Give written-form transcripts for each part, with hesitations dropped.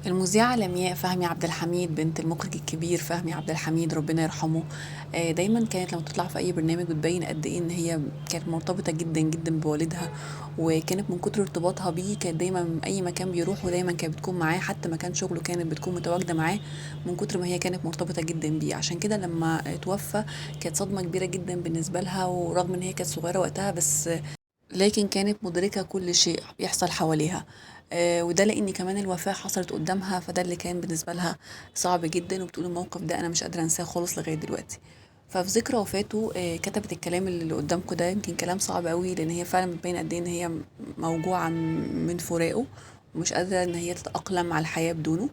المذيعة لمياء فهمي عبد الحميد بنت المخرج الكبير فهمي عبد الحميد ربنا يرحمه، دايما كانت لما تطلع في اي برنامج بتبين قد ايه ان هي كانت مرتبطة جدا جدا بوالدها، وكانت من كتر ارتباطها بيه كانت دايما اي مكان بيروحه دايما كانت بتكون معاه، حتى مكان شغله كانت بتكون متواجدة معاه من كتر ما هي كانت مرتبطة جدا بيه. عشان كده لما توفى كانت صدمة كبيرة جدا بالنسبة لها، ورغم ان هي كانت صغيرة وقتها بس لكن كانت مدركة كل شيء بيحصل حواليها، وده لان كمان الوفاة حصلت قدامها، فده اللي كان بالنسبة لها صعب جدا. وبتقول الموقف ده انا مش قادرة انساه خالص لغاية دلوقتي. ففي ذكرى وفاته كتبت الكلام اللي قدامكم ده، يمكن كلام صعب قوي لان هي فعلا بتبين قد ايه ان هي موجوعة من فراقه ومش قادرة ان هي تتأقلم على الحياة بدونه.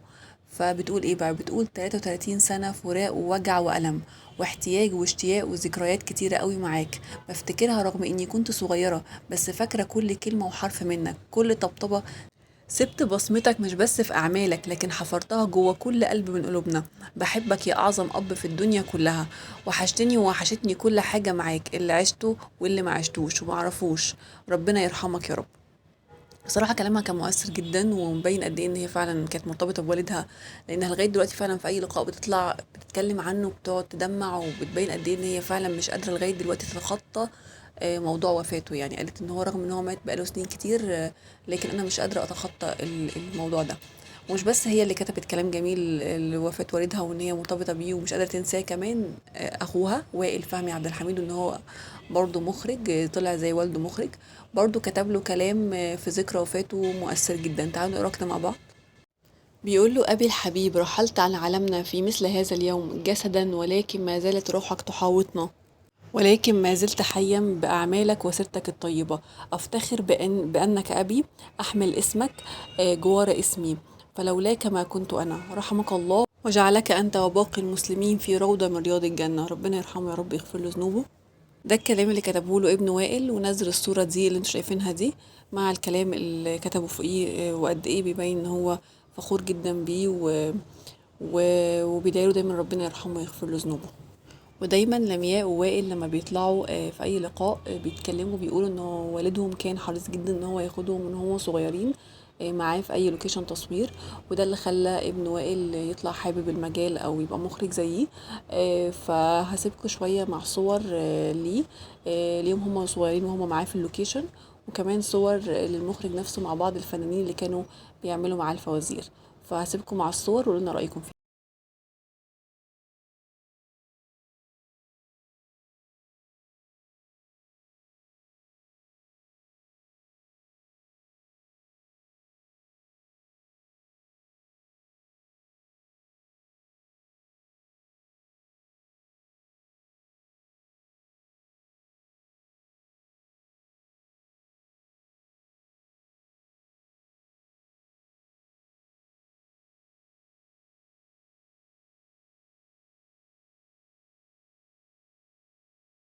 فبتقول ايه بقى؟ بتقول 33 سنة فراق ووجع وألم واحتياج واشتياق وذكريات كتيرة قوي معاك، بفتكرها رغم اني كنت صغيرة بس فاكرة كل كلمة وحرف منك، كل طبطبة سبت بصمتك مش بس في أعمالك لكن حفرتها جوه كل قلب من قلوبنا. بحبك يا أعظم أب في الدنيا كلها، وحشتني ووحشتني كل حاجة معاك، اللي عشته واللي ما عشتوش ومعرفوش، ربنا يرحمك يا رب. بصراحة كلامها كان مؤثر جدا ومبين قد ايه ان هي فعلا كانت مرتبطة بوالدها، لانها لغاية دلوقتي فعلا في اي لقاء بتطلع بتتكلم عنه بتقعد تدمع، وبتبين قد ايه ان هي فعلا مش قادرة لغاية دلوقتي تتخطى موضوع وفاته. قالت ان هو رغم ان هو مات بقاله سنين كتير، لكن انا مش قادرة اتخطى الموضوع ده. ومش بس هي اللي كتبت كلام جميل لوفاة والدها وان هي مرتبطة بيه ومش قادرة تنساه، كمان اخوها وائل فهمي عبد الحميد ان هو برضه مخرج، طلع زي والده مخرج، برضه كتب له كلام في ذكرى وفاته مؤثر جدا. تعالوا نقرا كده مع بعض. بيقول له: أبي الحبيب، رحلت عن عالمنا في مثل هذا اليوم جسدا، ولكن ما زالت روحك تحاوطنا، ولكن ما زلت حيا بأعمالك وسيرتك الطيبة. أفتخر بأنك أبي، أحمل اسمك جوار اسمي، فلولاك ما كنت أنا. رحمك الله وجعلك أنت وباقي المسلمين في روضة من رياض الجنة. ربنا يرحمه يا رب، يغفر له ذنوبه. ده الكلام اللي كتبه له ابن وائل، ونزل الصورة دي اللي انتوا شايفينها دي مع الكلام اللي كتبه فوقيه، وقد ايه بيبين ان هو فخور جدا بيه وبيدعي دايما ربنا يرحمه ويغفر له ذنوبه. ودايما لمياء ووائل لما بيطلعوا في اي لقاء بيتكلموا بيقولوا ان والدهم كان حريص جدا ان هو ياخدهم من هو صغيرين معاه في اي location تصوير، وده اللي خلى ابن وائل يطلع حابب المجال او يبقى مخرج زيه. فهسيبكم شويه مع صور ليه ليهم هم صغيرين وهم معاه في ال location، وكمان صور للمخرج نفسه مع بعض الفنانين اللي كانوا بيعملوا معاه الفوازير. فهسيبكم مع الصور وقولوا لنا رايكم فيها.